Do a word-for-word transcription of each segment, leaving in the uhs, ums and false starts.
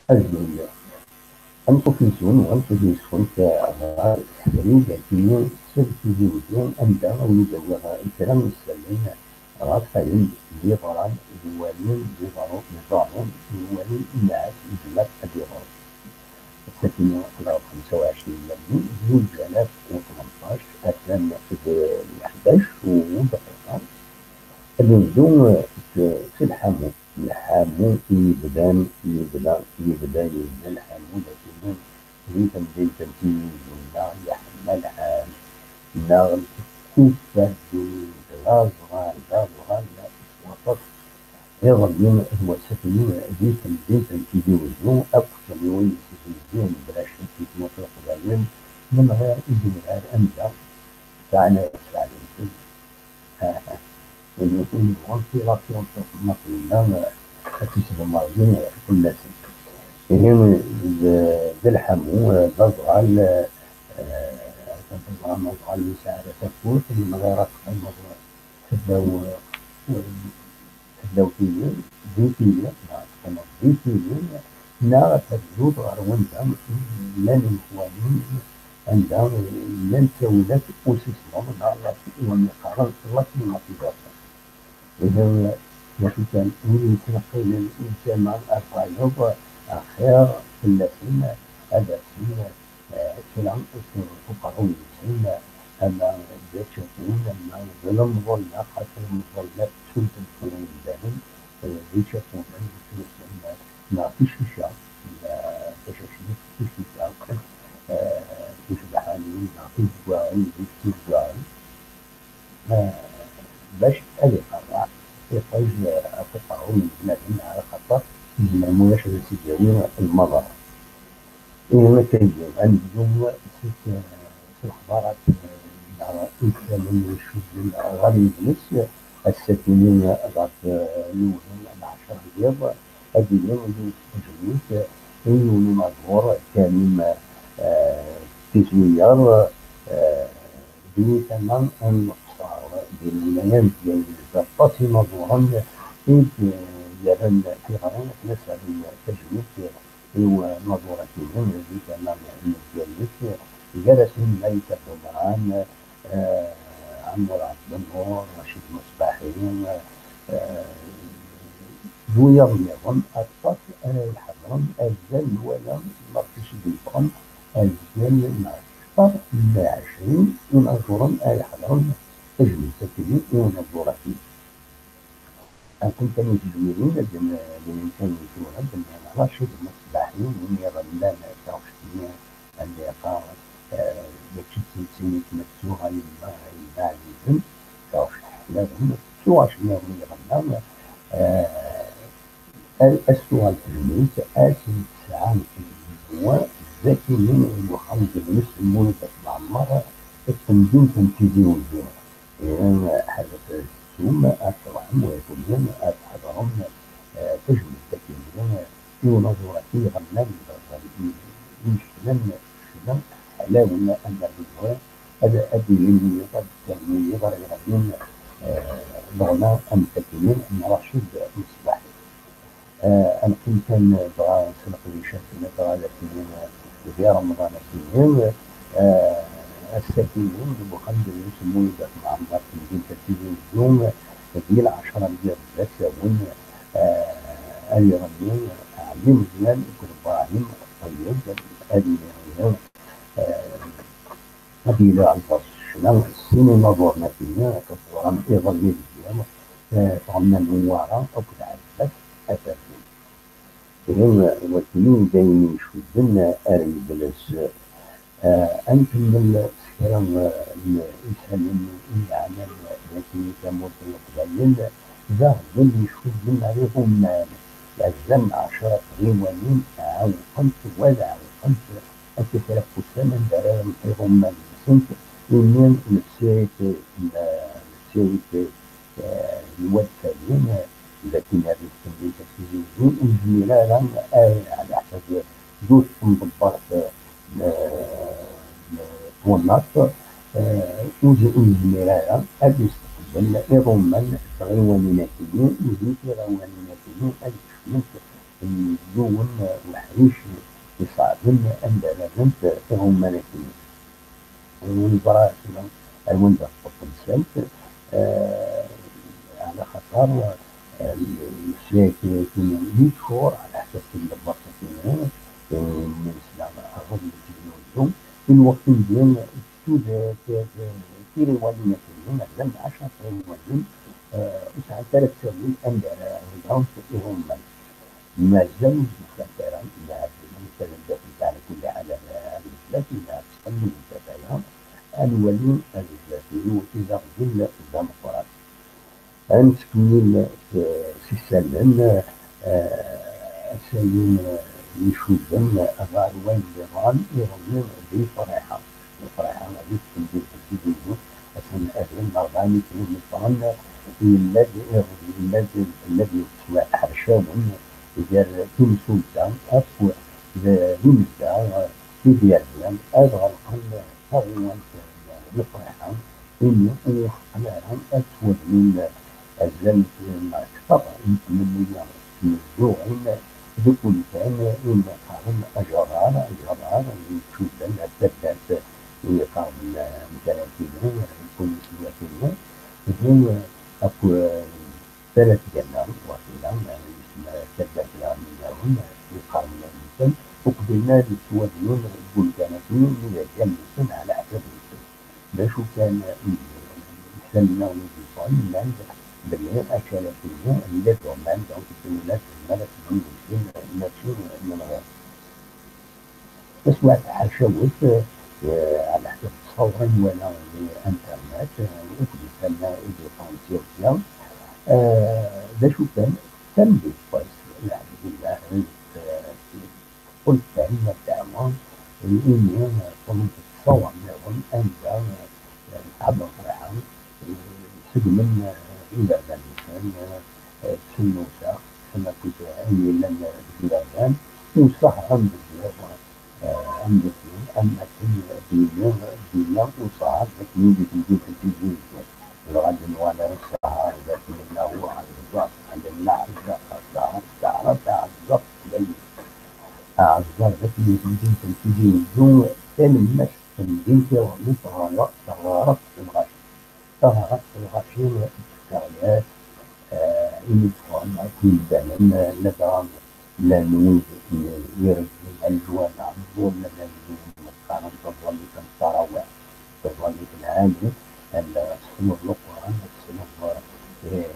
Azul. Anṣuf yis-wen u anṣuf yis-went ɣer tefrit-agi seg Tizi Wezzu, anda awen-id-awiɣ kra n yisallen ɣef wayen d-yeḍran, d wayen d-iḍerru, d iḍerrun, d wayen inɛas yezmer ad d-yeḍru. Ass-agi aql-aɣ xemsa u ɛecrin Yulyu, zuǧ alaf u tmenṭac, atan d leḥdac u dqiqa. Ad nebdu s, s lḥamu. Lḥamu i yebdan, yebda, yebda, yebda lḥamu, lakin di temdint n Tizi Wezzu neɣ yeḥma lḥal, neɣ tekkuffat ddunit, d aẓɣal, d aẓɣal s waṭas. Iḍelli d wass-agi di temdint n Tizi Wezzu, akk tamiwin n Tizi Wezzu, mebla ccek di tmurt n Leqbayel, lemɣir, idurar, anda sɛan ara sɛan-nsen. Aha. Win yebɣun tilafiḍ ma tella, ad tt-isdemmer din fell-asen. Ihi d, d lḥamu, d aẓɣal, eh, atan teẓram aẓɣal ur yesɛi ara tafut, lemɣir ad teqqimeḍ seddaw, eh, seddaw tili, di tili, neɣ teqqimeḍ di tili, neɣ ad tedduḍ ɣer wanda llan imeḥwanen, anda llan ttawilat usismeḍ, neɣ la, iwan yeqqaren la climatisation. Ihi, mačči kan wid yettneqqilen i tama ar tayeḍ, axir fell-asen ad asen, eh, kra seg uqerruy-nsen, ama d ačapun, ama d lemḍella, xas lemḍella d sulta n tura yemdanen, eh, d ičapunen, d ičapunen, neɣ ticica, eh, tacacit, ticica, eh, ticebḥanin, neɣ tizeggaɣin, d tizeggaɣin. Eh, bac ad iqerreɛ iṭij ɣef uqerruy n bnadem, ɛla xaṭer izmer ma ulac ad as-id-yawi lmaḍer. Ihi akka ihi, ad nebdu s, s lexbarat, eh, neɣ isallen icudden ɣer yidles. Ass-agi ɣef, eh, Lewhel lɛecṛa n yiḍ, ad d-yini yiwet n tejmilt i yiwen unaẓur, Karim, eh, Tiswiyer, eh, di tama n Leqṣer, di lwilaya n Bgayet. Aṭas inaẓuren i d-yerran tiɣri akken ad s-rren tajmilt i unaẓur-agi di tama n Bgayet, gar-asen Mayt At Umran, eh, Ɛemmur Ɛebdennur, Racid Musbaḥi, eh, d wiyaḍ nniḍen, aṭas ara iḥedṛen, azal nwala maɣef i d-yeffɣen azal n ɛecṛa ila ɛecrin inaẓuren ara iḥedṛen tajmilt-agi i unaẓur-agi. Akken kan i tezwirin, ad n-, ad d-nini kan tura, d-nnan Racid Musbaḥi, win iɣellan taɣect-nni anda yeqqar, eh, mačči d timetti-nni i kem-tettuɣ a yemma, a yemma ɛzizen, taɣect ḥlawen, d tuɣac nniḍen yeɣella, eh, a, a s-tuɣal tezmilt, ass n tesɛa n Yulyu, Zakini deg uxxam n Lmut Lmulud At Mɛemmer, deg temdint n Tizi Wezzu. Ihi, ḥadet tettum ad truḥem, waytuni ad tḥedṛem, eh, tajmilt-agi-nni i unaẓur-agi iɣellan d, d, i yecnan ccna ḥlawen am Merdu Ẓuri, ad, ad d-ilin wiyaḍ, ad d-kkren wiyaḍ ara iɣennun, eh, leɣna am tagi-nni n Racid Mesbaḥi. Eh, ad neqqim kan dɣa s leqdicat, dɣa d akken di Remḍan akkin, eh, ass-akkin deg uxxam n Lmut Lmulud At Mɛemmer, temdint n Tizi Wezzu, di lɛecṛa n yiḍ d asawen, eh, ad iɣenni Ɛli Meẓyan akked Brahim Ṭeyyeb, ad yini ihi, eh, ad yili ɛelbeẓ ccna, sin inaẓuren akkin, akka teẓram iḍelli deg yiḍ, eh, tɣenna Newwara akked Ɛebbas Aferfun. Ihi, wakken i d ayen icudden ar yidles. Eh, ad nkemmel s kra, eh, n yisallen i yeɛnan dagi tamurt n Leqbayel, d aɣbel icudden ar iɣumman. Azal n ɛecṛa tɣiwanin ɛewqent, wa d ɛewqent akka kra n wussan anda ara rren iɣumman-nsent, imi nessirid, n-, nessirid eh, n wadfadi, eh, d akken ad yessemlil Tizi Wezzu, ur yezmir ara, eh, ɛla ḥsab yiwet temḍebbert, eh, n twennaḍt, eh, ur z-, ur yezmir ara ad yesteqbel iɣumman n tɣiwanin-agi, ihi tiɣiwanin-agi ad kecment yiwen uḥric iṣeɛben anda ara rrent iɣumman-agi. Ur neẓra ara tura ar wanda teṭṭef temsalt, eh, ɛla xaṭer, eh, leslak-agi yeččur ɛla ḥsab n lberṣat-inu, eh, mi nesla rrẓ n lǧennu, i lweqt-nni, tud-, t-, t-, tiriwalin-agi, llan ɛecra tiriwalin, eh, ur sɛint ara ttawil anda ara ḍegrent iɣumman. Mazal ur d-ufant ara, neɣ ad d-ufant ara, ala kulli ḥal, ar, ar zdat, neɣ ad ttqellibent ɣef waya. Ad nwali ar zdat-iw, izaɣden d ameqqran. Ad nettkemmil s, s isallen, eh, asayen, eh, icudden ɣer wayen yeḍran iḍelli di Friḥa. Di Friḥa, di temdint n Tizi Uzzu, ass n Abril, neɣ d ayen i ken-imeqqren, yella-d iḍ-, yella-d, tella-d yiwet teswiɛt ḥercawen gar timsulta akk d, d imezdaɣ Tizi Uzzu ad ɣelqen taɣiwant n Friḥa, imi ur iḥeqqel ara ad ttwabnin azal n kteṛ n tmenniya tmezzuɣin deg umkan imi qqaren ajerrar, ajerrar n icudden ar taddart i iqerben, amek ara tili, lpulis n wakini, ihi akk, eh, Talat Galla, waqila, eh, isem taddart daɣen idawen, eh, iqerben-nsen, uqbel ad ttwabnin deg umkan-agi, mi d akan-nsen, ɛla ḥsab-nsen. D acu kan, eh, isallen-a i d-yeffɣen, nnan-d belli acalat-nni n les domaines, donc, ula d tezmer ad tebdu deg-sen, mačči n lɣir. Taswiɛt ḥercawet, eh, ɛla ḥsab ṣṣawra i nwala di internet, eh, akked isallen i d-yeffɣen sya u sya. Eh, d acu kan, tamdint n wass, lḥemdullah, eh, teqqel-d tɛelma ddeɛwa, imi, eh, ṭṭument ṣṣawra nniḍen anda, eh, Lqaɛa n Friḥa, eh, segmen, eh, iberdan-nsen, eh, eh, ttun lewsex, ttun akked ayen yellan, eh, deg iberdan, lewsex am deg yiḍ, eh, am deg yiḍ, am akken d-yenna, d-yenna usehher d akken i d-iten di temtizi-nsen. Dɣa d-nuɣal ar usehher d akken nella ur ɛeẓẓer, nella ɛeẓẓer, ɛeẓẓer, ɛeẓẓer, ɛeẓẓer, ɛeẓẓer, d akken i d-iten di temtizi-nsen, talemmas n din tiɣmi teɣreq, teɣreq s lɣaci. Taɣreq n lɣaci d tteɣyat, eh, imi d-ffɣen akk yimdanen, eh, ladɣa llan wid i iregglen ar leǧwada, ẓẓur llan wid qqaren taẓallit n ttarawiḥ, taẓallit lɛali, anda ad tessneḍ Leqran, ad tessneḍ, eh,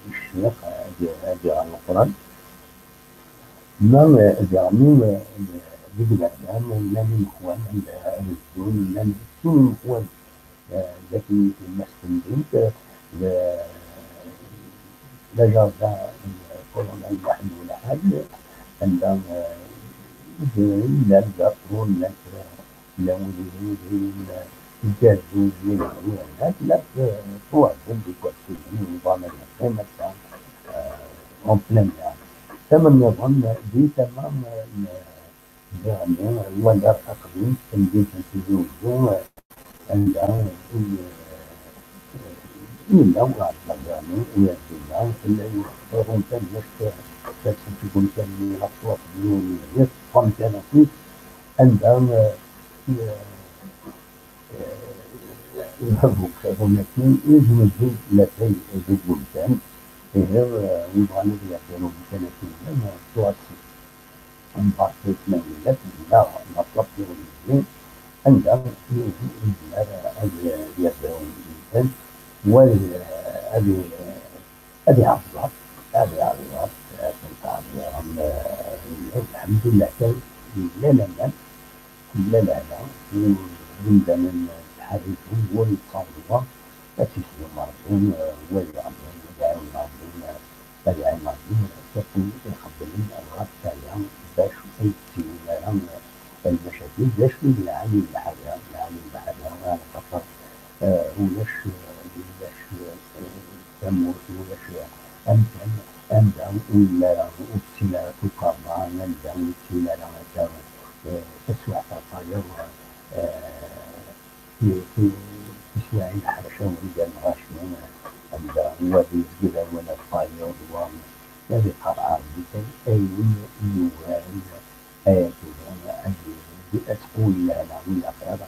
ccix, ad, ad iɣer Leqran. Ma, eh, diɣen, eh, deg iberdan, llan imexwan, anda ara ddun, llan sin imexwan, eh, d akken i tlemmast n temdint, eh, d, d ajerda n Colonel Muḥend Ulḥaǧ, anda, eh, i d-, i llan d aṭṭun, llan kra, llan wid, wid, wid, eh, igerrzen, wid, wid, llan, llan, eh, ttwaɛzen deg waksiden, iḍan ad yeqqim ass-a, eh, en plein air. Tama nniḍen, di tama, eh, n, Diɣen, nwala taqdimt, tamdint n Tizi Uzzu, anda i, yella uɛekkaz diɣen, ur yezzi ara, tella yiwet n tɣunfa n wass, tasent deg umkan-nni ɣef waṭṭan n yiwen n webrid, ṭṭfan kan akk-it, anda, eh, eh, eh, bab uqciḍun-agi, i d-yuzin latay deg umkan, ihi, eh, win bɣan ad yerr umkan-agi, eh, ttwaṭṭfen. Mbeɛd tnawilat, yella laṭwab tiɣezzi, anda yiwen yezmer ad yerr umkan, wa ad, ad iɛeẓẓer, ad iɛeẓẓer, ad iɛeẓẓer, eh, lḥemdullah kan, yella laman, tella lehna, imdanen ttḥerriken, wa yettaweḍ wa, ad t-isellem Ṛebbi, eh, wa ad iɛawen Ṛebbi, eh, ad iɛin Ṛebbi, eh, akken iqebblen ɣef waya, bac ur yettiwin ara, eh, lmacakil. D acu i d lɛali n lḥaǧa? Lɛali n lḥaǧa, ala xaṭer, eh, ulac, eh, ulac, eh, tamurt, ulac, eh, amkan anda ur yelli ara, ur tettil ara tukerḍa, anda ur tettil ara akka, eh, taswiɛt ɣef wayeḍ, eh, ti-, ti-, tiswiɛin ḥercawen gar lɣaci, anda wa d izgil, wa d ṭṭayeḍ, wa, Ad iqqar Ɛerbi kan ayen yugaren ay tura ad yili asqu n lehna n lexir,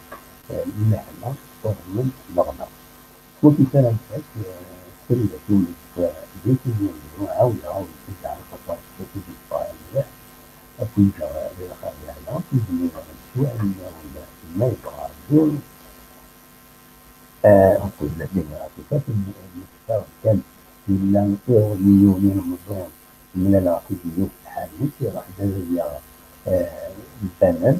eh, lehna uɣmen leɣna. Wagi kan ad nfak, eh, srid ad yulef, eh, di tizya n ɛawdeɣ-awen-d-id ɛerf aṭas d akud yeffeɣ mliḥ, ad ken-ǧǧeɣ di lxir lehna, tizya n swiɛen nniḍen ma yebɣa Rebbi. Eh, akked lehna ɣef ifat n, n lexir kan yella iɣli yiwen ilemẓi, mlaleɣ-t-id yiwet tḥanut, iruḥ-d ad yaɣ, eh, lbanan.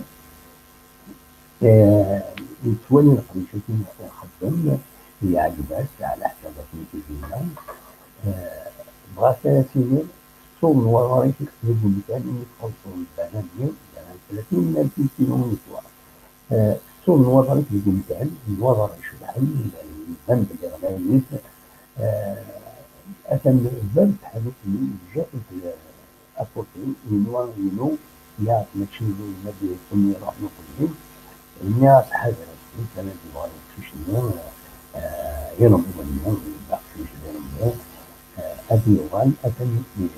Eh, yettwali leqdic-agi ixeddem, yeɛjeb-as, ɛla ḥsab akken i t-id-yenna. Eh, bɣa kan ad s-iniɣ, ttuɣ nnwaḍer-ik deg umkan imi txellṣeḍ lbana-nni, lbana n tlatin alf kilo n lecwar. Eh, ttuɣ nnwaḍer-ik deg umkan, nnwaḍer icebḥen, iban belli ɣlayen-it. Eh, atan bab tḥanut-nni, yeǧǧa-tent, eh, aputi, yenwa inu, nniɣ-as mačči inu, yenna-d imi iruḥ uqdim, nniɣ-as ḥader, ass-nni kan ad d-yuɣal uqcic-nni, eh, ilemẓi-nni, yebda aqcic d ilemẓi, eh, ad d-yuɣal, atan, eh,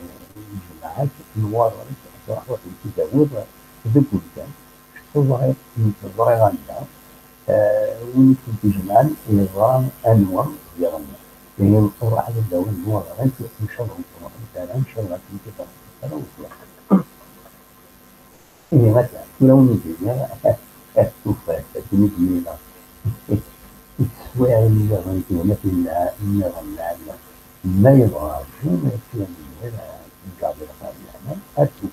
jmaɛat, nnwaḍer-ik, ad truḥeḍ ad tent-id-tawiḍ deg umkan, teẓriḍ, nekk ẓriɣ anda, eh, win i tent-ijemɛen yeẓra anwa diɣen. Ihi ruḥ ad d-tawiḍ nnwaḍer-ik, ncaḍ ur tt-neɣlit ara, ncaḍ ad tent-id-tawiḍ ara, ur tt-neɣlit. Ihi akka, tura win i d-yenniɣ, tufa-t, akken i d-yenniɣ. Teswiɛin nniḍen, tiwlatin nniḍen lɛali. Ma yebɣa Ṛebbi, ad tt-yamnir, ad tt-ǧǧeɣ di lxir lɛali.